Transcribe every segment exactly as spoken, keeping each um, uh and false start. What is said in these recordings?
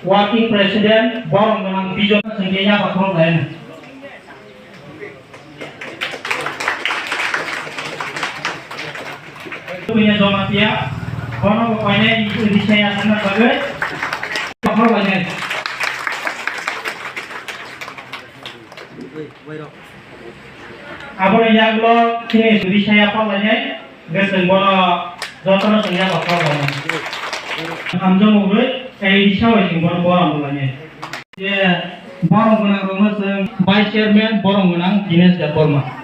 Working President, borok gwnang Bijoy sengke yaphak khorok laino. Punya Jamatia, bono bo koine risa ya sana bagwi khorok laino. Aboni yaglo chini risa ya khorok laino. Hwnkhe chwng bono jotono chwng yaphak khorok lainai. Hamjakmung rwi, tei risa bai chwng bono borom rwlainai. Je borom gwnang rokno chwng Vice Chairman borom gwnang Dinesh Debbarma.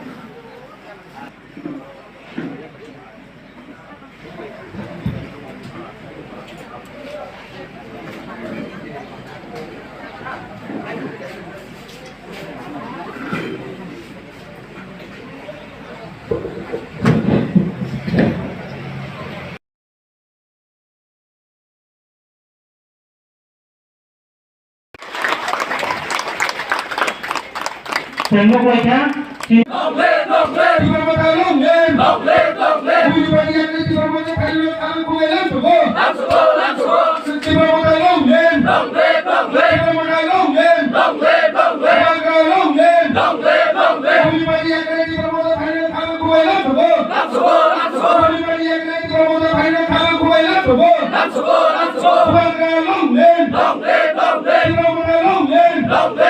Tengmo koi kha. Long live, long live. Tipra Motha long live. Long live, long live. Buini party yakni Tipra Motha phaino khamang khulai lang sugo. Lang sugo, lang sugo. Tipra Motha long live. Long live, long live. Tipra Motha long live. Long live, long live. Tipra Motha long live. Long live, long live. Buini party yakni Tipra Motha phaino khamang khulai lang sugo. Lang sugo, lang sugo. Buini party yakni Tipra Motha phaino khamang khulai lang sugo. Lang sugo, lang sugo. Tipra Motha long live. Long live, long live. Tipra Motha long live. Long live.